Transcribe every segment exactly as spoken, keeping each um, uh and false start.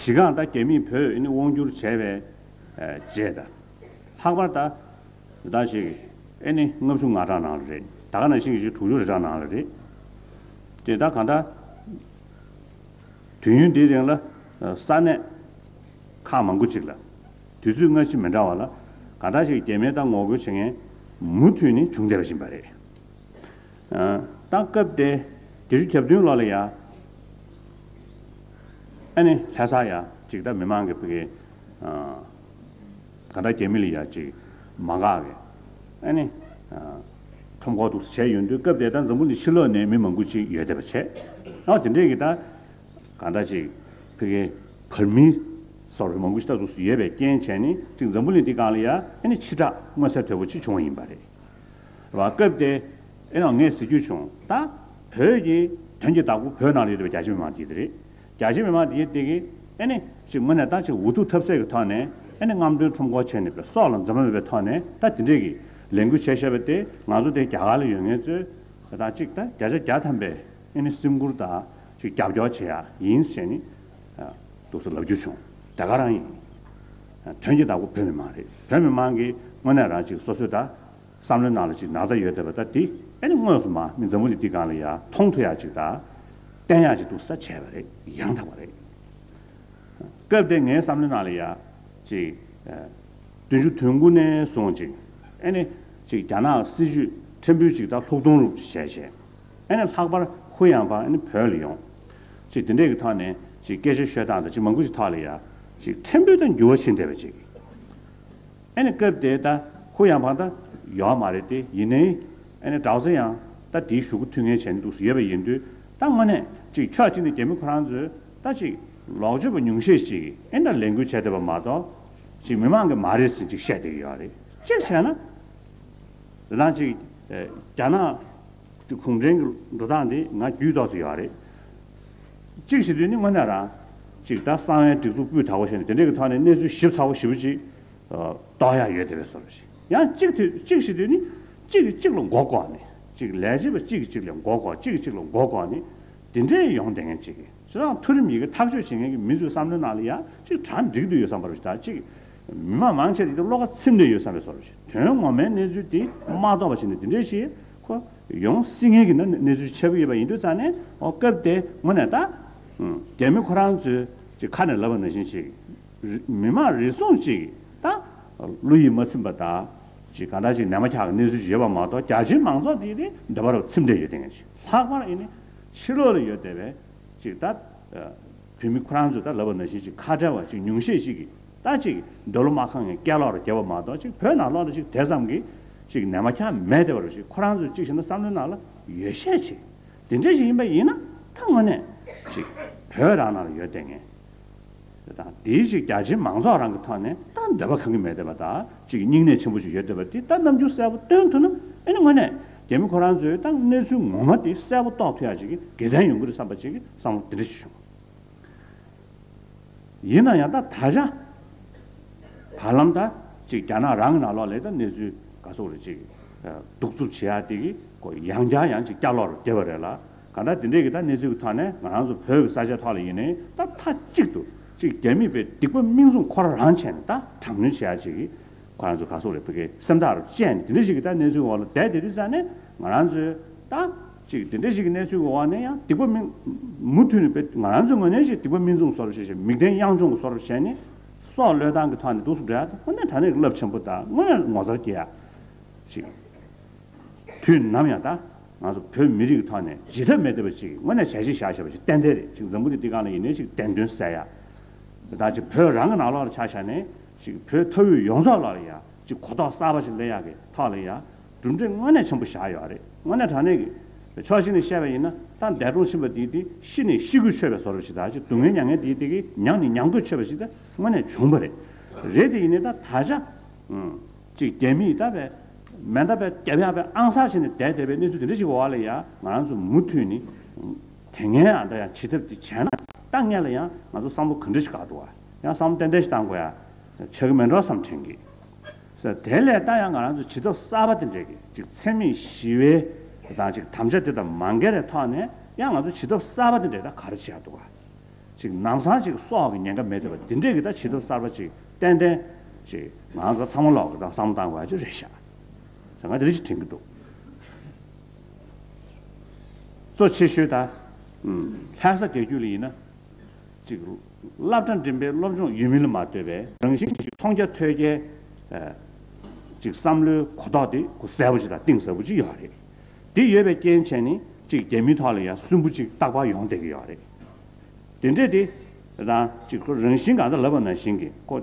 གཞི་རྐང་ད་རྒྱ་མིས་བོད་ཨེ་ནི་དབང་བསྒྱུར་བྱས་པའི་རྗེས་ད། ལྷག་པར་ད་ད་ཞིག་ཨེ་ནི་ལྔ་བཅུ་ང་གྲངས་ནང་ལ་རེད། ད་ག་ནང་བཞིན་གྱི་དྲུག་ཅུ་རེ་གྲངས་ནང་ལ་རེད། དེ་ད་གང་ལྟར་དུས་ཡུན་འདིའི་རིང་ལ་ས་གནས་ཁག་མང་པོ་ཅིག་ལ་དུས་ཚོད་སྔ་ཕྱི་མི་འདྲ་བ་ལ་གང་ལྟར་ཞིག་རྒྱ་མིའི་ད་ངོ་རྒོལ་བྱེད་མཁན་མུ་མཐུད་ནས་བྱུང་བསྡད་པ་ཡིན་པ་རེད། ད་སྐབས་དེ་བརྒྱད་ཅུ་གྱ་བདུན་ལོ་ལ་ཡ་ཨ་ནི་ལྷ་ས་ཡ་ཅིག་ད་མི་མང་གི་ཕ་གི་ག་ད་རྒྱ་མི་ལ་ཡ་ཅིག་མ་དགའ་གི་ཨ་ནི་ཁྲོམ་སྐོར་འདུག་བྱས་ཡོང་དུས། སྐབས་དེ་ད་འཛམ་བུ་གླིང་ཕྱི་ལོགས་ནས་མི་མང་པོ་ཅིག་ཡོད་བསྡད་པ་བྱས། ཨ་དེ་འདྲས་ཀྱི་ད་ག་ད་ཅིག་ཕ་གི་བར་མི་སོགས་མང་པོ་ཞིག་ད་འདུག་ཡོད་པའི་རྐྱེན་བྱས་ནས་ཅིག་འཛམ་བུ་གླིང་འདི་སྒང་ལ་ཡ་ཨ་ནི་ཕྱི་བསྒྲགས་མངོན་གསལ་དོད་པོ་ཅིག་བྱུང་བ་ཡིན་པ་རེད། རེད་བ། སྐབས་དེ་ཨེ་ནང་ངས་ཟེར་རྒྱུ་བྱུང་། ད་བོད་ཀྱི་དོན་གྱི་བདག་པོ་བོད་ནང་ལ་ཡོད་པའི་རྒྱ་ཆེ་མི་མང་དེ་དེ་རེད། རྒྱ་ཆེ་མི་མང་དེ་དེ་གི་ཨེ་ནི་ཅིག་དངོས་གནས་ད་ཅིག་འུ་ཐུག་ཐབས་ཟད་ཀྱི་ཐོག་ནས་ཨེ་ནི་རྔམ་སྟོན་ཁྲོམ་སྐོར་བྱས་ནས་པའི་སྲོག་ལ་འཛེམ་མེད་པའི་ཐོག་ནས་ད་དེ་འདྲས་ཀྱི་ལས་འགུལ་བྱས་བཞག་པ་དེ། ང་ཚོ་དེ་རྒྱ་གར་ལ་ཡོད་མཁན་ཚོས་ད་ཅིག་ད་བརྒྱ་ཆ་བརྒྱ་ཐམ་པའི་ཨེ་ནི་སེམས་ཁུར་དང་ཅིག་རྒྱབ་སྐྱོར་བྱེད་ཡ་ཡིན་ཟེར་ནས་འདུག་སེ་ལབ་རྒྱུ་བྱུང་། དེ་ག་རང་ཡིན། དོན་གྱི་བདག་པོ་བོད་མི་མང་རེད། བོད་མི་མང་གིས་དངོས་གནས་རང་ཅིག་སོ་སོའི་ད་བསམ་བློའི་ནང་ལ་ཅིག་ན་ཚ་ཡོད་བསྡད་པ་ད་དེ་ཨེ་ནི་དངོས་སུ་མ་མི་འཛམ་བུ་གླིང་འདི་སྒང་ལ་ཡ་མཐོང་ཐུབ་ཡ་ཅིག་ད་བསྟན་ཡ་ཅིག་འདུག་ས་བྱས་པ་རེད། ཡང་དག་པ་རེད། སྐབས་དེ་ངའི་བསམ་བློའི་ནང་ལ་ཡ་ཅིག་ཨ་བདུན་ཅུ་དོན་དགུ་ནས་བཟུང་ཅིག་ཨེ་ནི་ཅིག་རྒྱ་ནག་སྲིད་ཇུས་ཕྲན་བུ་ཅིག་ད་ལྷུག་གཏོང་རུ་བྱས་བྱས། ཨེ་ནི་ལྷག་པར་ཧུ་ཡང་ཕང་ཨེ་ནི་བོད་ལ་ཡོང་། ཅིག་དེ་འདྲས་ཀྱི་ཐོག་ནས་ཅིག་སྐད་ཆ་ཤོད་སྟངས་དང་ཅིག་མང་པོ་ཅིག་ཐོག་ལ་ཡ་ཅིག་ཕྲན་བུ་ད་འགྱུར་བ་ཕྱིན་བསྡད་པ་ཅིག་ཨེ་ནི་སྐབས་དེ་ད་ཧུ་ཡང་ཕང་ད་ཡོད་མ་རེད་དེ། ཡིན་ནའི་ཨེ་ནི་ཀྲའོ་ཙེ་ཡང་ད་དེའི་གཞུག་གུ་མཐུད་མཁན་བྱས་ནས་འདུག་སེ་ཡོད་པ་ཡིན་དུས། ད་དངོས་གནས་ཅིག་ཕྱོགས་གཅིག་ནས་རྒྱ་མི་ཁོ་རང་ཚོས་ད་ཅིག་ལོག་སྤྱོད་པ་ཉུང་ཤས་ཤིག་གིས་ཨེ་ནི་ལས་འགུལ་བྱས་བསྡད་པ་མ་གཏོགས་ཅིག་མི་མང་གིས་མ་རེད་ཟེར་ཅིག་བཤད་བསྡད་ཀྱི་ཡོད་རེད། གཅིག་བྱས་ན་དེ་དང་ཅིག་ཨེ་རྒྱ་ནག་གུང་ཁྲན་གྱི་འགྲོ་སྟངས་འདི་ང་རྒྱུས་ཏོག་ཙམ་ཡོད་རེད། གཅིག་བྱེད་དུས་ནི་དངོས་གནས་རང་ཅིག་ད་གསང་བའི་སྒྲིག་འཛུགས་སྤུས་དག་པོ་བྱས་ནས་དེ་འདྲས་ཀྱི་ཐོག་ནས་གནས་ཚུལ་ཞིབ་ཚགས་པོ་ཞེ་པོ་ཅིག་ཨ་རྟོགས་ཡག་ཡོད་བསྡད་པའི་བཟོ་འདྲ་ཞིག་ཡང་གཅིག་དུས་གཅིག་བྱེད་དུས་ནི་གཅིག་གིས་གཅིག་ལ་མགོ་སྐོར་ནས། གཅིག་ལས་བྱེད་པ་གཅིག་གིས་གཅིག་ལ་མགོ་སྐོར། གཅིག་གིས་གཅིག་ལ་མགོ་སྐོར་ནས་དེ་འདྲས་ཡོང་བསྡད་མཁན་ཅིག་གིས། བྱས་ཙང་མཐོ་རིམ་ཡི་གེ་ཐག་གཅོད་བྱེད་མཁན་གྱི་མི་ཚོའི་བསམ་བློའི་ནང་ལ་ཡང་ཅིག་གྲ་འགྲིག་འདུག་ཡོད་བསམ་པ་རེད། ད་ཅིག་མི་མང་མང་ཆེ་དེ་བློ་ཁ་ཚིམ་བསྡད་ཡོད་བསམ་པའི་བཟོ་འདྲ་ཞིག་དོན་ངོ་མའི་གནས་ཚུལ་དེ་མ་རྟོགས་པ་བྱས་ནས་དེ་འདྲས་ཞིག་ཁོ་ཡོང་སྲིད་མཁན་གྱི་ན་གནས་ཚུལ་ཆགས་ཀྱི་ཡོད་པ་ཡིན་དུས་ཙང་ནས། ཨོ་སྐབས་དེ་དངོས་གནས་ད་རྒྱ་མི་ཁོ་རང་ཚོས་ཅིག་ཁ་ནས་ལབ་པ་ནང་བཞིན་ཅིག་རི་མི་མང་རེ་ཟུང་ཅིག་ད་བློ་ཡིད་མ་ཚིམ་པ་དང་ཅིག་གང་འདྲ་ཅིག་ནད་མ་འཁྱག་གི་གནས་ཚུལ་ཅིག་ཡོད་པ་མ་གཏོགས། རྒྱ་ཆེའི་མང་ཚོགས་དེ་དེ་འདོད་པ་རུ་ཚིམ་བསྡད་ཡོད་དེ་ངེས་ཅིག་ལྷག་པར་ཨེ་ནི་ཕྱི་ལོགས་ལ་ཡོད་བསྡད་པའི་ཅིག་ད་བོད་མི་ཁོ་རང་ཚོས་ད་ལབ་པ་ནང་བཞིན་ཅིག་ཁ་བྲལ་བ་ཅིག་ཉུང་ཤས་ཤིག་གིས་ད་ཅིག་འདོད་བློ་མ་ཁེངས་ངེས་སྐད་ལོག་རུ་བརྒྱབ་པ་མ་གཏོགས། ཅིག་བོད་ནང་ལོགས་ལ་ཅིག་དེ་ཙམ་གྱི་ཅིག་ནད་མ་འཁྱག་མེད་བསྡད་པ་རུ་ཅིག་ཁོ་རང་ཚོས་ཅིག་བྱས་ན་བསམ་བློའི་ནང་ལ་ཡོད་ཤས་ཅིག་དེ་འདྲ་ཞིག་ཡིན་པ་ཡིན་ན། ད་དངོས་གནས་ཅིག་བོད་རང་ནང་ལ་ཡོད་བསྡད་མཁན་དང་། དེའི་ཅིག་རྒྱ་ཆེའི་མང་ཚོགས་རང་གི་ཐོག་ནས་ད་འདོད་པ་ཁེངས་ཀྱི་མེད་བསྡད་པ་དང་། ཅིག་སྙིང་ནད་ཆེན་པོ་ཞིག་ཡོད་བསྡད་པ་དེ་ད་རྣམ་འགྱུར་གསལ་པོ་སྟོན་ཐུབ་ན། ཨེ་ནི་དངོས་གནས་རྒྱ་མི་ཁོ་རང་ཚོས་ད་གནས་ཚུལ་ངོ་མ་དེ་གསལ་པོ་རྟོགས་ཐུབ་ཡག་ཅིག་གི་དགེ་མཚན་ཡོང་གི་རེད་བསམ་པ་ཅིག་གི་བསམ་བློ་དེ་འདྲ་ཞིག་བྱུང་། ཡིན་ན་ཡང་ད་ད་ཆ་བར་ལམ་ད་ཅིག་རྒྱ་ནག་རང་གི་ནང་ལོགས་ལ་ད་གནས་ཚུལ་ག་ཚོད་རེད་ཅིག་གདུག་རྩུབ་བྱེད་ཡག་དེ་གི་ཁོ་ཡང་བསྐྱར་ཡང་ཅིག་བསྐྱར་ལོག་རུ་བསྡད་པ་རེད་ལ། གང་ལྟར་དེ་འདྲས་ཀྱི་ད་གནས་ཚུལ་གྱི་ཐོག་ནས་ང་རང་ཚོ་བོད་ཀྱི་ས་ཆའི་ཐོག་ལ་ཡིན་ནའི་ད་མཐའ་གཅིག་ཏུ་ཅིག་རྒྱ་མིས་པའི་སྡིག་པ་མིག་བཙུམ་ཁོ་རང་བྱས་ནས་ད་དྲག་གནོན་བྱེད་ཡག་ཅིག་གི་ཁོ་རང་ཚོ་ག་ཚོད་རེད། བོད་ཀྱི་སེམས་ཐག་རུ་བཅད་ནས་དེ་འདྲ་ཞིག་གི་ད་གནས་ཚུལ་འོག་ལ་བསྡད་དེ་དུས་ཙང་ནས་ང་རང་ཚོས་ད་ཅིག་དེ་འདྲ་ཞིག་གི་གནས་ཚུལ་གྱི་འོག་ནས་ཡང་སྡིག་པ་མིག་མུ་མཐུད་ནས་པའི་ང་རང་ཚོའི་ངོས་ནས་ཞིག་སྡིག་པ་མིག་བཙུམ་བཟོ་འདྲ་ཞིག་ཞིག་མིག་ལྡན་གཡང་མཆོང་གི་བཟོ་འདྲ་བྱས་ནས་སྲོག་བློས་བཏང་གི་ཐོག་ནས་འདུག་སེ་འགྲོ་ཡག་དེ་དངོས་གནས་དྲང་གནས་ཀྱི་རླབས་ཆེན་པོ་དང་དངོས་གནས་ངོ་མཚར་སྐྱེ་ཡག་ཞིག་དུས་ནམ་ཡང་ད་ང་ཚོ་བོད་མི་རིགས་ཀྱི་ཐོག་ནས་བརྗེད་ཐབས་མེད་བསྡད་པ་ཅིག་དངོས་གནས་བྱས་རྗེས་བཞག་བཞག་པ་ཞིག་ཏན་ཏན་རེད། ཅིག་འཛམ་བུ་གླིང་འདི་སྒང་ལ་ཡིན་ནའི་ཅིག་བདེན་དོན་གསལ་ཡག་དང་། ཅིག་བོད་རང་གི་ནང་ལོགས་ལ་ཆ་བཞག་ནས་ཅིག་བོད་མཐའ་དབུས་ཡོངས་རྫོགས་ལ་ཡང་ཅིག་གོ་རྟོགས་གསར་པ་ཞིག་སླེབས་ཡག་གི་ཐོག་ལ་ཡང་གྲུབ་འབྲས་དངོས་གནས་ཆེན་པོ་བཞག་ཡོད་རེད། དངོས་གནས་དྲང་གནས་ཀྱི་ཕྱོགས་གཅིག་ནས་བཤད་པ་ཡིན་ན། ད་འདས་གྲོངས་ཕྱིན་པ་དེ་དེ་ཤི་ནས་ཤི་གོ་ཆོད་པའི་བཟོ་འདྲ་ཞིག་དང་། ཅིག་སྡུག་བསྔལ་མྱང་མཁན་དེ་དེ་གི་མྱངས་ནས་མྱང་གོ་ཆོད་པ་ཞིག་ད་དངོས་གནས་བྱུང་བ་རེད། རེད་དེ་ཡིན་ནའི་ད་ད་ཆ་ཨང་ཅིག་རྒྱ་མིས་ད་བས་མེ་མདའ་བས་རྒྱབ་ཡག་བས་ཨང་གསར་བྱས་ནས་བསྡད་བསྡད་པའི་གནས་ཚུལ་དེ་འདྲ་ཞིག་འོག་ལ་ཡ་ང་རང་ཚོ་མུ་མཐུད་ནས་དེ་སྔའི་ཨ་ད་ཡང་བྱེད་ཐབས་དེ་བྱས་ན་ད་སྔོན་ལ་ཡང་ང་ཚོ་བསམ་བློ་ག་འདྲ་ཞིག་བཀག་འདུག་བ། ཡང་བསམ་བློ་ཏན་ཏན་ཞིག་བཏང་དགོས་ཡ་ཆགས་ཀྱི་མེད་འགྲོ་བསམ་དྲན་གི། ཟེར། དེ་ལས་ད་ཡང་ང་རང་ཚོ་བྱེད་ཐབས་གསར་པ་དེ་འདྲས་ཀྱི་ཅིག་འཚེ་མེད་ཞི་བའི་དང་ཅིག་དམ་བཅའ་དེ་དང་མ་འགལ་བའི་ཐོག་ནས་ཡང་ང་ཚོ་བྱེད་ཐབས་གསར་པ་དེ་འདྲས་ད་ག་རེ་བྱེད་ཡག་འདུག་ག། ཅིག་ནམ་སང་ཅིག་སྲོག་གི་ཉེན་ཁ་མེད་བསྡད་པ་འདི་འདྲས་ཀྱི་ད་བྱེད་ཐབས་གསར་པ་ཅིག་ཏན་ཏན་ཅིག་ང་ཚོ་ཚང་མ་ལོག་གི་ད་བསམ་བློ་བཏང་དགོས་ཡ་ཅིག་རེད་ཤག་ང་དེ་འདྲ་ཅིག་དྲན་གྱི་འདུག་གཙོ་ཆེ་ཤོས་ད་ལྷ་ས་རྒྱལ་རྒྱུད་ལ་ཡིན་ན། ཅིག་སློབ་གྲྭ་འགྲིམ་པའི་སློབ་སྦྱོང་ཡོད་མིན་ལ་མ་ལྟོས་པའི་རང་བཞིན་གྱིས་མཐོང་རྒྱ་ཐོས་རྒྱའི་ཅིག་བསམ་བློའི་གོ་རྟོགས་དེ་ཁོ་གསལ་པོ་ཅིག་དང་གཏིང་ཟབ་པོ་ཅིག་ཡོད་རེད། དེ་ཡོད་པའི་རྐྱེན་བྱས་ནས་ཅིག་རྒྱ་མིའི་ཐོག་ལ་ཡང་སུན་པོ་ཅིག་རྟག་པར་ཡོང་བསྡད་ཀྱི་ཡོད་རེད། དེ་འདྲས་དེ་དང་ཅིག་ཁོ་རང་བཞིན་གང་ལྟར་ལབ་པ་ནང་བཞིན་གྱི་ཁོ་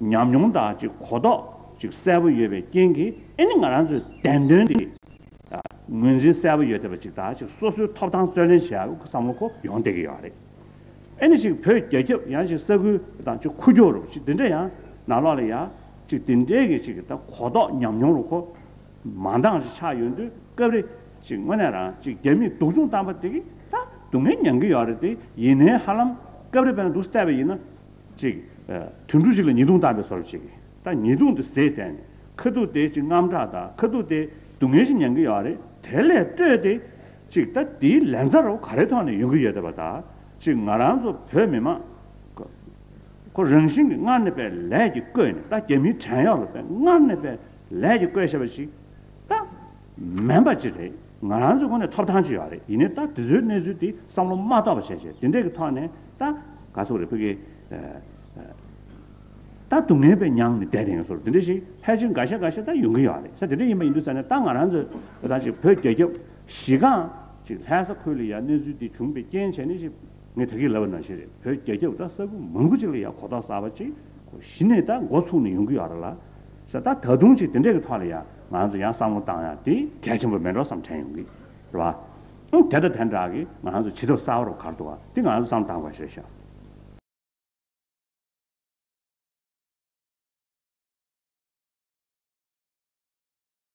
ཉམས་མྱོང་དང་ཅིག་གོ་རྟོགས་ཅིག་གསལ་པོ་ཡོད་པའི་རྐྱེན་གྱིས་ཨེ་ནི་ང་རང་ཚོའི་བདེན་དོན་དེ། ངོས་འཛིན་གསལ་པོ་ཡོད་བསྡད་པ་ཅིག་དང་ཅིག་སོ་སོའི་ཐོབ་ཐང་རྩོད་ལེན་བྱེད་ཡག་གི་བསམ་བློ་ཁོ་ཡོང་བསྡད་ཀྱི་ཡོད་རེད། ཨེ་ནི་ཅིག་བོད་རྒྱ་ཁྱབ་ཡང་ཅིག་ས་ཁུལ་དང་ཅིག་ཁུག་ཀྱོག་རུ་ཅིག་འདི་འདྲ་ཡང་ནང་ལོགས་ལ་ཡང་ཅིག་འདི་འདྲའི་གི་ཅིག་ད་གོ་རྟོགས་ཉམས་མྱོང་རུ་ཁོ་མ་འདང་ཞིག་ཆགས་ཡོང་དུས་སྐབས་རེ་ཅིག་དངོས་གནས་རང་ཅིག་རྒྱ་མིས་སྡུག་སྦྱོང་བཏང་པ་དེ་གི་ད་སྡུག་བསྔལ་མྱང་གི་ཡོད་རེད་དེ། ཡིན་ནའི་ཧ་ལམ་སྐབས་རེ་དཔེར་ན་འདུག་བལྟས་པ་ཡིན་ན། ཅིག་ཨ། དུད་འགྲོ་ཞིག་ལ་ཉེས་རྡུང་བཏང་པའི་བཟོ་འདྲ་ཅིག་ད་ཉེས་རྡུང་དེ་ཟས་བསྟན་ནས་ཁ་ཐུག་དེ་ཅིག་དངངས་སྐྲག་དང་ཁ་ཐུག་དེ་སྡུག་བསྔལ་ཞིག་མྱང་གི་ཡོད་རེད། དེ་ལས་སྤྲོས་ཏེ་ཅིག་ད་དེའི་ལན་ཚྭ་རོ་ག་རེ་ཐོག་ནས་ཡོང་གི་ཡོད་བསྡད་པ་དང་ཅིག་ང་རང་ཚོ་བོད་མི་མང་ཁོ་རང་བཞིན་གྱིས་སྔར་ནས་པའི་ལས་ཀྱིས་བསྐོས་ནས་ད་རྒྱ་མིའི་བྲན་གཡོག་ལ་པའི་སྔར་ནས་པའི་ལས་ཀྱིས་བསྐོས་བཞག་པ་ཞིག་ད་མིན་པ་ཅིག་རེད། ང་རང་ཚོའི་ངོས་ནས་ཐོབ་ཐང་ཅིག་ཡོད་རེད། ཡིན་ནའི་ད་དེ་ཚོའི་གནས་ཚུལ་དེ་བསམ་བློ་མ་གཏོགས་པ་བྱས་བྱས་དེ་འདྲས་ཀྱི་ཐོག་ནས་ད་ག་ཚོད་རེད་ཕ་གི་ད་སྡུག་བསྔལ་པའི་མྱང་ནས་བསྡད་དེ་ཡོད་སོར་དེ་འདྲས་ཞིག་ཕལ་ཆེར་འགའ་ཤས་འགའ་ཤས་ད་ཡོང་གི་ཡོད་རེད་ས། དེ་འདྲས་ཡིན་པ་ཡིན་དུས་ཙང་ནས་ད་ང་རང་ཚོའི་ད་ཅིག་བོད་རྒྱ་ཁྱབ་གཞི་རྐང་ཅིག་ལྷ་ས་ཁུལ་ལ་ཡང་གནས་ཚུལ་དེ་བྱུང་བའི་རྐྱེན་བྱས་ནས་ཞིག་ངས་ད་གིན་ལབ་པ་ནང་བཞིན་རེད། བོད་རྒྱ་ཁྱབ་ད་ས་ཁུལ་མང་པོ་ཅིག་ལ་ཡང་གོ་རྟོགས་གསར་པ་ཅིག་གཞི་ནས་ད་འགོ་ཚུགས་ནས་ཡོང་གི་ཡོད་རེད་ལ། ས་ད་ད་དུང་ཅིག་དེ་འདྲས་ཀྱི་ཐོག་ལ་ཡང་ང་ཚོ་ཡང་བསམ་བློ་བཏང་ཡག་དེ་གལ་ཆེན་པོ་མེད་འགྲོ་བསམ་དྲན་ཡོང་གི་རེད་བ། ཨང་དེ་དང་དེ་འདྲ་གི་ང་ཚོ་བྱེད་ཐབས་གསར་པ་རུ་ག་རེ་འདུག་བ་དེ་ང་ཚོ་བསམ་བཏང་དགོས་ཤོད་ཤག